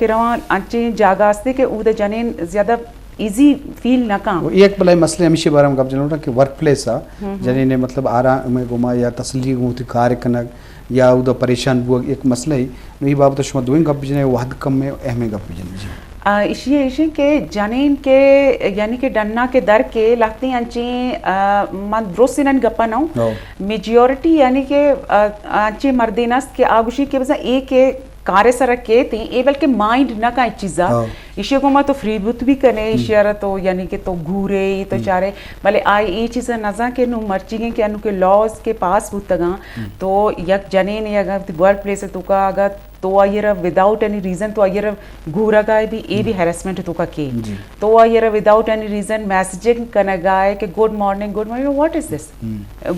کہ رواں انچیں جاگہ ہستے کہ اود جنین زیادہ ایزی فیل نہ کاں۔ و یک بلائیں مسئلہ ہمیشی بارے ہم گپ جنوٹا کہ ورک پلیس آ جنین مطلب آرام گما یا تسلی گوں وتی کار کنگ یا اودا پریشان بوگ یک مسئلہ ہے۔ نو ای بابت شما دوئیں گپ بجنے، وہد کم ہے، اہمیں گپ بجنے۔ جی۔ آ، ایشی ایشی کہ جنین کے یعنی کہ ڈنا کے در کے لہتیں انچیں، آ، من درست انن گپا نہ ہوں۔ میجورٹی یعنی کہ، آ، انچیں مردین است کہ آ گوشی کہ بزاں اے کے کارے سرا کیت ایں، اے بلکہ مائنڈ نہ کاں اے چیزا۔ ایشی گوما تو فری بوت بھی کنے، ایشی را تو یعنی کہ تو گورے، تو چارے، بلے آئی اے چیزا نزاں کہ نو مرچیگیں کہ انو کے لاز کے پاس بوتگاں، تو یک جنین اگر ورک پلیس توکا اگر تو آئی را وداؤٹ اینی ریزن تو آئی را گورگا بھی، اے بھی ہیراسمنٹ توکا کے۔ تو آئی را وداؤٹ اینی ریزن میسجنگ کنگا ہے کہ good morning, good morning, what is this?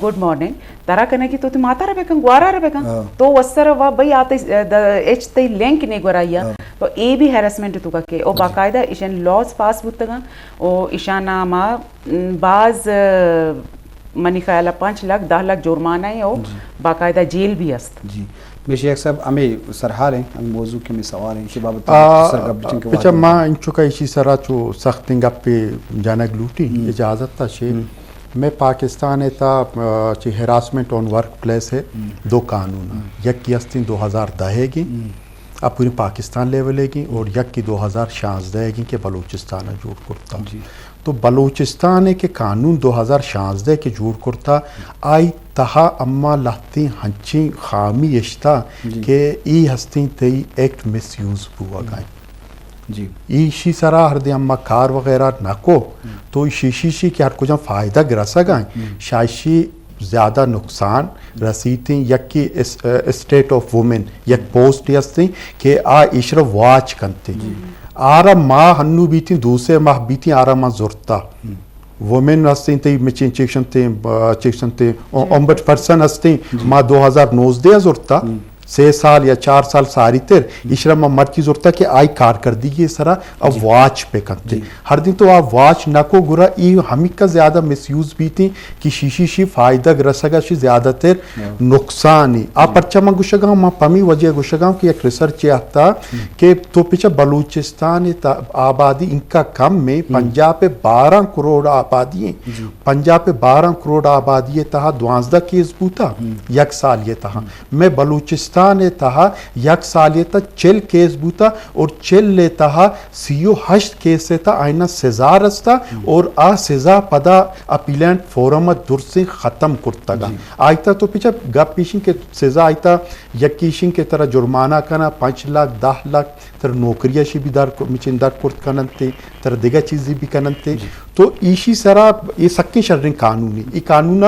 Good morning. ترا کنگی تو تی ماتارا بکن، گوارارا بکن۔ تو وسر وا بھئی آتے، اچ تی لنک نے گورایا۔ تو اے بھی ہیراسمنٹ توکا کے۔ او باقاعدہ ایشان لاز پاس بوتگاں۔ او ایشان ما، م، باز، م، منی خیال پنچ لاکھ، دہ لاکھ جرمانہ ہے او باقاعدہ جیل بھی است۔ جی۔ بے شک صاحب، ہمیں سرحال ہیں، ہمیں موضوع کے ہمیں سوال ہیں، اسی بابت آ، سر گپ بچن کے پچا واجب ما ہیں۔ انچو کا اسی سرا چو سختیں گپے جانگ لوٹی، اجازت تا شے۔ میں پاکستان ہے تا، آ، چی ہراسمنٹ آن ورک پلیس ہے، دو قانون ہیں۔ یکی ہستیں دو ہزار دہ ہے گی، آ پوری پاکستان لیول ہے گی، اور یکی دو ہزار شانزدہ ہے گی کہ بلوچستان جوڑ کرتا۔ تو بلوچستان ء کہ قانون دو ہزار شانزدہ کہ جوڑ کرتا، آئی تہا اما لہتیں ہنچیں خامی اشتا کہ ای ہستیں تئی ایکٹ مس یوز بوگا۔ جی۔ ایشی سرا ہر دے اما کار وغیرہ نہ کو، تو ایشی شی کہ ہر کجا فائدہ گرسگا، شاشی زیادہ نقصان رسیتیں۔ یکی اس-، اسٹیٹ آف وومن یک پوسٹ ہستیں کہ آ ایشرا واچ کنتے۔ آرا ماہ ہنو بیتیں، دو سے ماہ بیتیں، آرا ما زرتا۔ وومن ہستیں تئی مچیں چیکشن تے، آ، چیکشن تے، او-، اومبڈ پرسن ہستیں، ما دو ہزار نوزدہ زرتا۔ سے سال یا چار سال ساری تر، ایشرا ما مرچی زرتا کہ آئی کارکردگی سرا اب واچ پہ کنتے۔ ہر دن تو آ واچ نہ کو گرا ای ہمیکا زیادہ مس یوز بیتیں کہ شیشی شی فائدہ گرسگا شی زیادہ تر نقصان ہی۔ آ پرچہ من گوشگا ہوں، من پمی وجہ گوشگا ہوں کہ یک ریسرچ یہ آتا کہ تو پچا بلوچستان تا آبادی انکا کم میں، پنجاب پہ بارہ کروڑ آبادی ہیں۔ پنجاب پہ بارہ کروڑ آبادی تہا دوازدہ کیس بوتا یک سال یہ تہا۔ میں بلوچستان تہا یک سال یہ تہا چل کیس بوتا اور چل تہا سی و ہشت کیس ء تہا آئینا سزا رستا اور آ سزا پدا اپیلنٹ فورم ء درسیں ختم کرتگا۔ آئی تہا تو پچا گپ ایشیں کہ سزا آئی تہا یکی ایشیں کہ ترا جرمانہ کنا پنچ لاکھ، دہ لاکھ، ترا نوکری ء شی بھی در، مچین در کرت کننتے، ترا دگہ چیزی بھی کننتے۔ تو ایشی سرا یہ سکیں شریں قانونی، ای قانون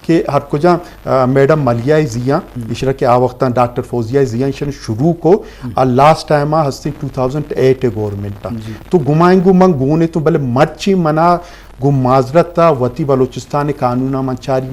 کہ ہر کجا، آ، میڈم ملیہ ء زیاں، ایشرا کہ آ وقتاں ڈاکٹر فوزیہ ء زیاں ایشن شروع کو، آ لاسٹ ٹائم آ ہستیں ٹو تھاؤزنڈ ایٹ ء گورنمنٹ آ۔ تو گمائیں گو من گونے تو بلے مرچی منا گو معذرت آ وتی بلوچستان قانون آ من چاری